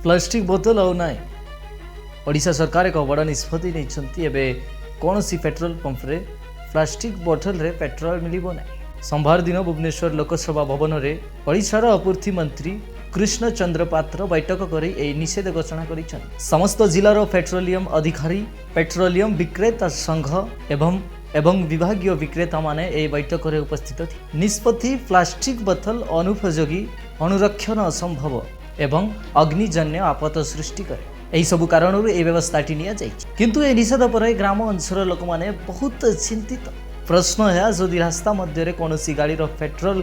Plastic ବୋତଲ ଆଉ ନାହିଁ। ଓଡ଼ିଶା ସରକାର ଏକ ବଡ଼ ନିଷ୍ପତ୍ତି ନେଇଛନ୍ତି। ଏବେ କୌଣସି ପେଟ୍ରୋଲ ପମ୍ପରେ ପ୍ଲାଷ୍ଟିକ୍ ବୋତଲରେ ପେଟ୍ରୋଲ ମିଳିବ ନାହିଁ। ସୋମବାର ଦିନ ଭୁବନେଶ୍ୱର ଲୋକସଭା ଭବନରେ ଓଡ଼ିଶାର ଆପୂର୍ତ୍ତି ମନ୍ତ୍ରୀ କୃଷ୍ଣଚନ୍ଦ୍ର ପାତ୍ର ବୈଠକ କରି ଏହି ନିଷେଧ ଘୋଷଣା କରିଛନ୍ତି। ସମସ୍ତ ଜିଲ୍ଲାର ପେଟ୍ରୋଲିୟମ ଅଧିକାରୀ, ପେଟ୍ରୋଲିୟମ ବିକ୍ରେତା ସଂଘ ଏବଂ ବିଭାଗୀୟ ବିକ୍ରେତାମାନେ ଏହି ବୈଠକରେ ଉପସ୍ଥିତ ଥିଲେ। ନିଷ୍ପତ୍ତି ପ୍ଲାଷ୍ଟିକ୍ ବୋତଲ ଅନୁପଯୋଗୀ, ଅନୁରକ୍ଷଣ ଅସମ୍ଭବ ଏବଂ ଅଗ୍ନିଜନ୍ୟ ଆପଦ ସୃଷ୍ଟି କରେ। ଏହିସବୁ କାରଣରୁ ଏହି ବ୍ୟବସ୍ଥାଟି ନିଆଯାଇଛି। କିନ୍ତୁ ଏହି ନିଷେଧ ପରେ ଗ୍ରାମ ଅଞ୍ଚଳର ଲୋକମାନେ ବହୁତ ଚିନ୍ତିତ। ପ୍ରଶ୍ନ ଏହା, ଯଦି ରାସ୍ତା ମଧ୍ୟରେ କୌଣସି ଗାଡ଼ିର ପେଟ୍ରୋଲ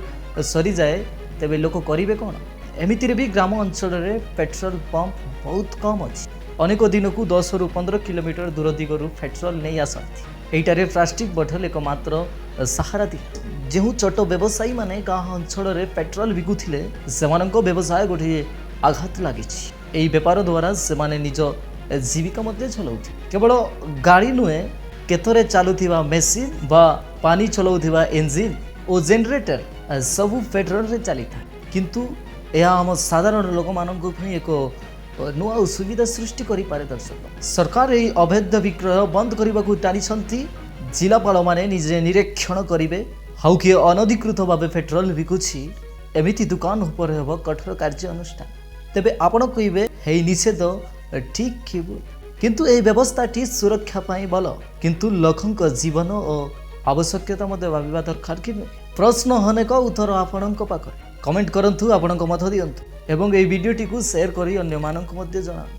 ସରିଯାଏ, ତେବେ ଲୋକ କରିବେ କ'ଣ? ଏମିତିରେ ବି ଗ୍ରାମ ଅଞ୍ଚଳରେ ପେଟ୍ରୋଲ ପମ୍ପ ବହୁତ କମ୍ ଅଛି। ଅନେକ ଦିନକୁ 10ରୁ 15 କିଲୋମିଟର ଦୂର ଦିଗରୁ ପେଟ୍ରୋଲ ନେଇ ଆସନ୍ତି। ଏଇଟାରେ ପ୍ଲାଷ୍ଟିକ୍ ବୋଟଲ ଏକମାତ୍ର ସାହାରା ଦିଏ। ଯେଉଁ ଛୋଟ ବ୍ୟବସାୟୀମାନେ ଗାଁ ଅଞ୍ଚଳରେ ପେଟ୍ରୋଲ ବିକୁଥିଲେ, ସେମାନଙ୍କ ବ୍ୟବସାୟ ଗୋଟିଏ ଆଘାତ ଲାଗିଛି। ଏହି ବେପାର ଦ୍ୱାରା ସେମାନେ ନିଜ ଜୀବିକା ମଧ୍ୟ ଚଲାଉଥିଲେ। କେବଳ ଗାଡ଼ି ନୁହେଁ, କ୍ଷେତରେ ଚାଲୁଥିବା ମେସିନ୍ ବା ପାଣି ଚଲାଉଥିବା ଇଞ୍ଜିନ୍ ଓ ଜେନେରେଟର ସବୁ ପେଟ୍ରୋଲରେ ଚାଲିଥାଏ। କିନ୍ତୁ ଏହା ଆମ ସାଧାରଣ ଲୋକମାନଙ୍କ ପାଇଁ ଏକ ନୂଆ ସୁବିଧା ସୃଷ୍ଟି କରିପାରେ। ଦର୍ଶକ, ସରକାର ଏହି ଅବୈଧ ବିକ୍ରୟ ବନ୍ଦ କରିବାକୁ ଟାଣିଛନ୍ତି। ଜିଲ୍ଲାପାଳମାନେ ନିଜେ ନିରୀକ୍ଷଣ କରିବେ। ଆଉ କିଏ ଅନଧିକୃତ ଭାବେ ପେଟ୍ରୋଲ ବିକୁଛି, ଏମିତି ଦୋକାନ ଉପରେ ହେବ କଠୋର କାର୍ଯ୍ୟାନୁଷ୍ଠାନ। ତେବେ ଆପଣ କହିବେ, ଏହି ନିଷେଧ ଠିକ୍ କି ଭୁଲ? କିନ୍ତୁ ଏହି ବ୍ୟବସ୍ଥାଟି ସୁରକ୍ଷା ପାଇଁ ଭଲ, କିନ୍ତୁ ଲୋକଙ୍କ ଜୀବନ ଓ ଆବଶ୍ୟକତା ମଧ୍ୟ ଭାବିବା ଦରକାର କି ନୁହେଁ? ପ୍ରଶ୍ନ ଅନେକ, ଉତ୍ତର ଆପଣଙ୍କ ପାଖରେ। କମେଣ୍ଟ କରନ୍ତୁ, ଆପଣଙ୍କ ମତ ଦିଅନ୍ତୁ ଏବଂ ଏହି ଭିଡ଼ିଓଟିକୁ ସେୟାର କରି ଅନ୍ୟମାନଙ୍କୁ ମଧ୍ୟ ଜଣାନ୍ତୁ।